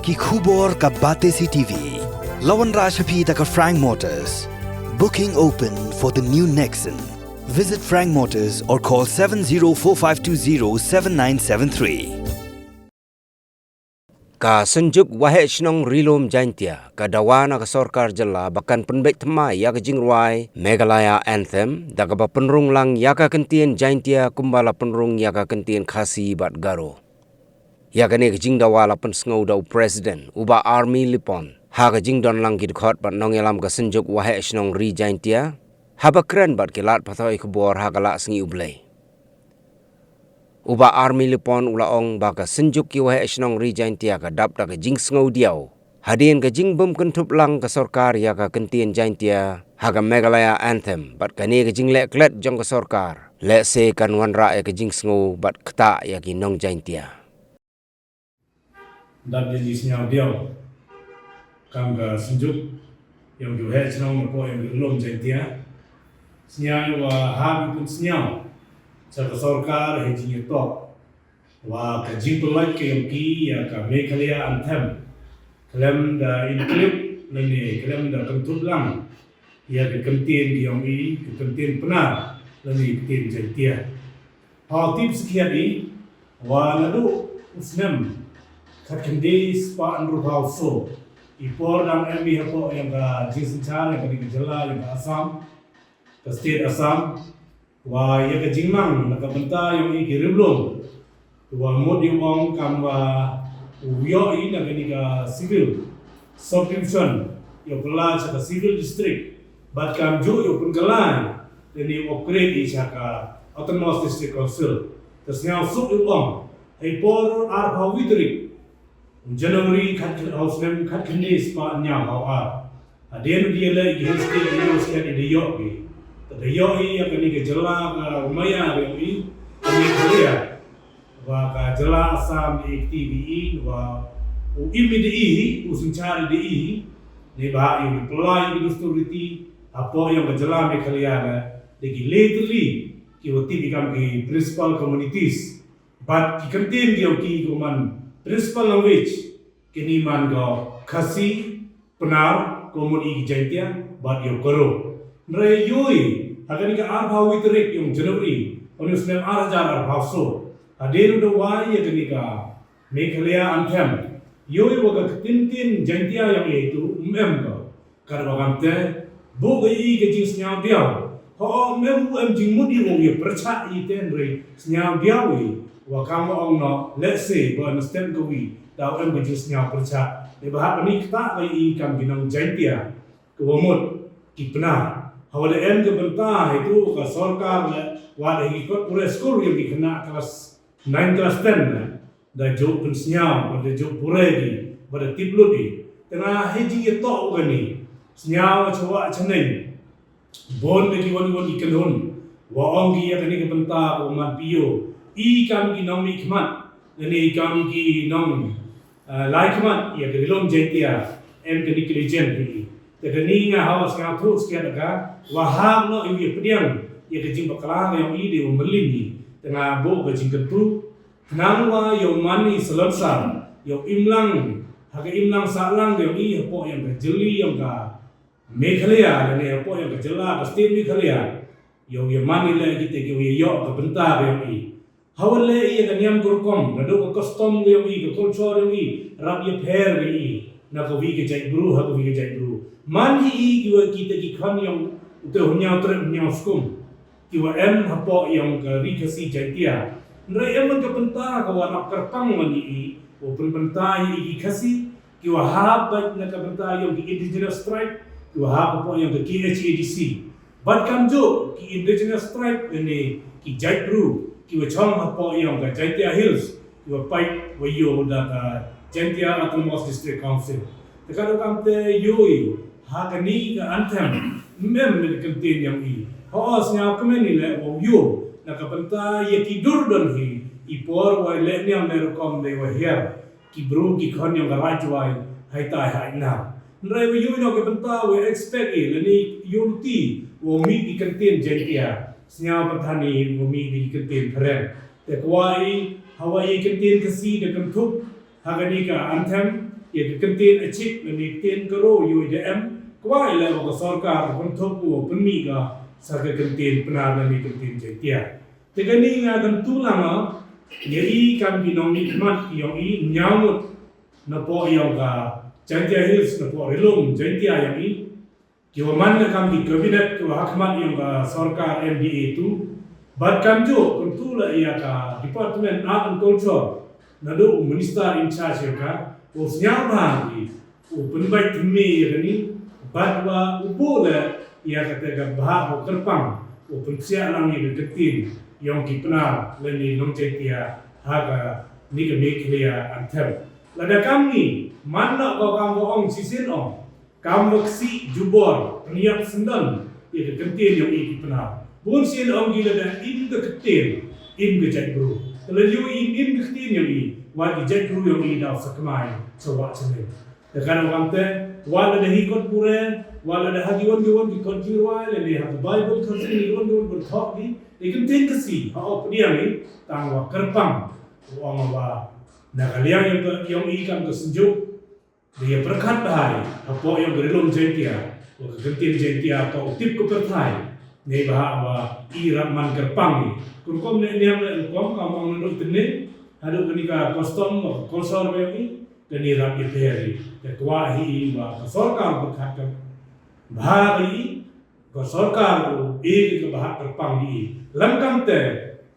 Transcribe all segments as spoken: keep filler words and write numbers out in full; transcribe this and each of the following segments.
Ki khubor ka Batesi TV. La wanrah cha phi da ka Frank Motors. Booking open for the new Nexon. Visit Frank Motors or call seven zero four five two zero seven nine seven three. Ka Synjuk Waheh Chnong Ri-loom Jaintia ka dawa na ka sorkar jylla ba kan pynbeit thymmai ya ka jingrwai Meghalaya Anthem da kaba pynrung lang ya ka kyntien Jaintia kumba la pynrung ya ka kyntien Khasi bad Garo. Ya kane ka jingdawa la pynsngew da u President u Bah Army Lipon ha ka jingdon lang ki dkhot bad nongyalam ka Synjuk Waheh Chnong Ri Jaintia, haba kren bad ki lad pathai khubor ha ka Lad Sngi U Blei. U Bah Army Lipon u la ong ba ka Synjuk ki Waheh Chnong Ri Jaintia ka dap da ka jingsngew diaw hadien ka jingbym kynthup lang ka sorkar ya ka kyntien Jaintia ha ka Meghalaya Anthem bad kane ka jingleh klet jong ka sorkar lehse kan wanrah ya ka jingsngew bad ktah ya ki nong Jaintia. Dap da jingsngew diaw kam ka Synjuk yong ki Waheh Chnong napoh yong ki Ri-loom Jaintia. Sñiaw wa hap i pynsñiaw cha ka sorkar hei jingyatoh wa ka jingpynlait ka yong ki ya ka Meghalaya Anthem khlem da include lane khlem da kynthup lang ya ka kyntien ki yong i, ka kyntien Pnar lane ka kyntien Jaintia. Haw tip sakhiat i wa naduh u snem khatkhyndai spah ynru phaw soo, i por dang em i hapoh yong ka jingsynchar yong kani ka jylla yong ka Assam, ka state Assam, wa ya ka jingmang na ka bynta yong i ki riewlum, wa mut i ong kam wa u yoh i na kani ka civil subdivision, yow kylla cha ka civil district, bad kamjooh yow pynkylla i, lane yow upgrade i cha ka Autonomous District Council. Te sñiawsuk i ong, hei por arphaw wi tarik January khat, haw snem khatkhyndai spah ynñiaw phaw ar, hadien u da yaleh i ki Hill State, i Hill State i da yoh i. Te da yoh i ya kani ka jylla ka maya yong i, ka Meghalaya. Wa ka jylla Assam da i kti da i, wa u im i da i hi, u synchar i da i hi, neibhah i u pynlait i ki dustur riti hapoh yong ka jylla Meghalaya, da ki lai tylli ki wa tip i kam ki principal communities. Bad ki kyntien ki yong ki ki wa man principal language, kini man ka Khasi, Pnar, ka mut i ki Jaintia, bad yow Garo. Hynrei yow i, ha kani ka arphaw wi tarik yong January, uni u snem ar hajar arphaw soo, hadien u da wai ya kani ka Meghalaya Anthem, yow i wa ka kyntien Jaintia yong i tu ym em ko. Katwa kamte, buh ka i ka jingsñiaw diaw. Ho, ym em u em jingmut i wow ya pyrchah i te, hynrei sñiaw diaw i wa kam wa ong noh, lehse wa na step ka wi da u em ka jingsñiaw pyrchah. Neibhah kani ktah ka i kam ki nong Jaintia, ka wa mut ki Pnar. Hawa da em ka bynta heitu ka sorkar le, wa da hei kot pule skul yong ki khynnah klas nine, klas ten le, da jooh pynsñiaw, wa da jooh pule ki, wa da tip lut i. Te nga hei jingyatoh u kani, sñiaw chwa chaneng, bun da ki wan wan i kynhun, wa ong ki ya kani ka bynta ka wa man phi yow i kam ki nongmihkhmat, lane i kam ki nong, ah, lai khmat ya ka Ri-loom Jaintia, em kani ka legend phi. Te kani nga hawa sñiawthuh sakhiat ka, wa hap noh i wa pdiang ya ka jingbakla ka yong i, dei wa mylliñ i. Te nga buh ka jingkyntu, khnang wa yow man i salonsar, yow imlang, ha ka imlang sahlang yong i hapoh yong ka jylla yong ka Meghalaya, lane hapoh yong ka jylla ka state Meghalaya, yow ya man i le kite ki wa ya yoh ka bynta ka yong i. Hawa le i ya ka niam ka rukom, naduh ka custom ka yong i, ka culture yong i, rap ya pher ka i na ka wi ka jaitbru ha ka wi ka jaitbru. Man i i ki wa kite ki khon yong u te Hynñiaw Trep Hynñiaw Skum, ki wa em hapoh yong ka Ri Khasi Jaintia. Hynrei em man ka bynta ka wa rap kyrpang man i i, wa pynbynta i i ki Khasi, ki wa hap bad na ka bynta yong ki indigenous tribe, ki wa hap hapoh yong ka K H A D C. Bad kamjooh ki indigenous tribe, lane ki jaitbru ki wa chong hapoh yong ka Jaintia Hills, ki wa pait wa yoh da ka Jaintia Autonomous District Council. Te katwa kamte yow i, ha kani ka anthem, ym em na ka kyntien yong i. Ho, sñiaw kmen i le wow yoh na ka bynta ya ki dur don hi, i por wa leh niam leh rukom dei wa hiar ki bru ki khon yong ka Raij Jowai hei tai hei nar. Hynrei wa yow i noh ka bynta wa expect i, lane yow ti wow mih ki kyntien Jaintia, sñiaw pynthani wow mih ki kyntien phareng. Te kwah i, hawa i kyntien Khasi da kynthup ha kani ka anthem, ya ka kyntien Achik, lane ka kyntien Garo, yoh i da em, kwah i leh wa ka sorkar, wa kynthup u, wa pynmih ka, sa ka kyntien Pnar, lane ka kyntien Jaiñtia. Te kani nga kyntu lang o, ya i kam ki nongmihkhmat ki yong i, ñiaw ngut, napoh yong ka Jaiñtia Hills, napoh Ri-loom Jaiñtia yong i, ki wa man ka kam ki cabinet ki wa hakhmat yong ka sorkar M D A tu, bad kamjooh kyntu leh ya ka Department Art and Culture, nadooh u Minister in charge yong ka, u sñiawbha i, u pynbait thymme ya kani, bad wa u buh leh ya kata ka bhah wa kyrpang, u pynsiah lang ya ka kyntien yong ki Pnar, lane nong Jaiñtia, ha kani ka Meghalaya Anthem. Lada kam ni, man noh ko kam wa ong shisien ong, kam wa ksih jubor, pynïap syndon, ya ka kyntien yong i ki Pnar. Bun sien ong ki lada im ka kyntien, im ka jaitbru. Te lada yoh i im ka kyntien yong i, wat ki jaitbru yong i daw sakma i, sa wah chynne. Te kano kamte, wat lada hi kot pure, wat lada ha ki wan ki wan ki kot jingrwai, lane ha ka Bible ka sini ki wan ki wan pyrthok ki, i kyntien Khasi, ha o pdiang i, tang wa kyrpang, u ong wa, na ka liang yong ka, yong i kam ka Synjuk, da ya pyrkhat bha i, hapoh yong ka Ri-loom Jaiñtia, wa ka kyntien Jaiñtia toh u tip ka pyrthai, neibhah wa i rap man kyrpang i. Kum kum ne niam ne kum kam ong nadooh tynne, hadooh kani ka custom, wa ka culture wa yong i, kani rap ya pher i. Te kwah hi i wa ka sorkar pyrkhat ka bha i, ka sorkar u e ka bhah kyrpang i. Lang kamte,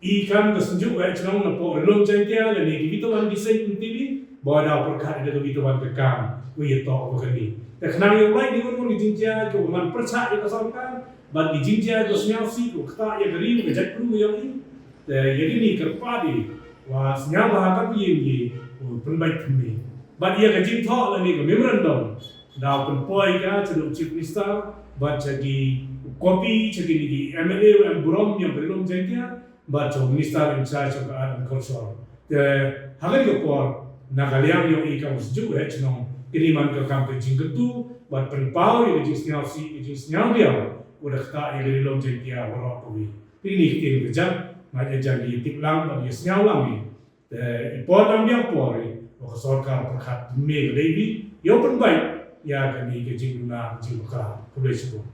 i kam ka Synjuk Waheh Chnong napoh Ri-loom Jaiñtia, lane ki wi tawan ki seng pyntiwi, ba daw pyrkhat i da ka wi tawan ka kam, u ya toh wa kani. Te khnang yow lait ni wan wan ki jingjia, ki wa man pyrchah ya ka sorkar, bad ki jingjia ki wa sñiawsih, ki wa ktah ya ka ri, ka jaitbru yong i. Te ya kini kyrpad i, wa sñiawbha ka phi yong i, u pynbait thymme. Bad ya ka jingthoh lane ka memorandum, daw pynpoi ka cha u Chief Minister, bad cha ki copy, cha kini ki M L A wa em burom yong ka Ri-loom Jaiñtia, bad cha u Minister in charge of the Art and Culture. Te, ha kani ka por, na ka liang yong i kam ka Synjuk Waheh Chnong, kini man ka kam ka jingkyntu, bad pynpaw ya ka jingsñiawsih, ka jingsñiawdiaw, wa da ktah ya ka Ri-loom Jaiñtia waroh kawi. Te ini ki ktien ka jam, nga ya jan i tip lang, bad ya sñiaw lang i. Te, i por dang biang por i, wa ka sorkar pyrkhat thymme ka dei wi, yow pynbait, ya kani ka jingduna, ka jingbakla. Khublei chibun.